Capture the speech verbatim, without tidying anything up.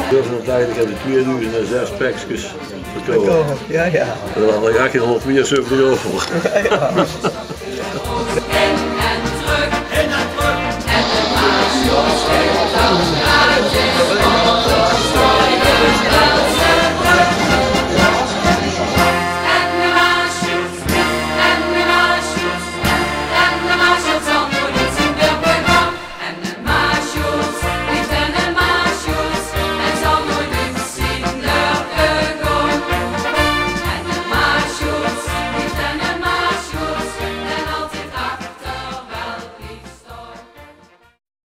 Dus uiteindelijk hebben we tweeduizend en zes pekskes verkocht. Verkocht, ja, ja. Daar had ik eigenlijk nog vierzeventig euro voor. Ja, ja.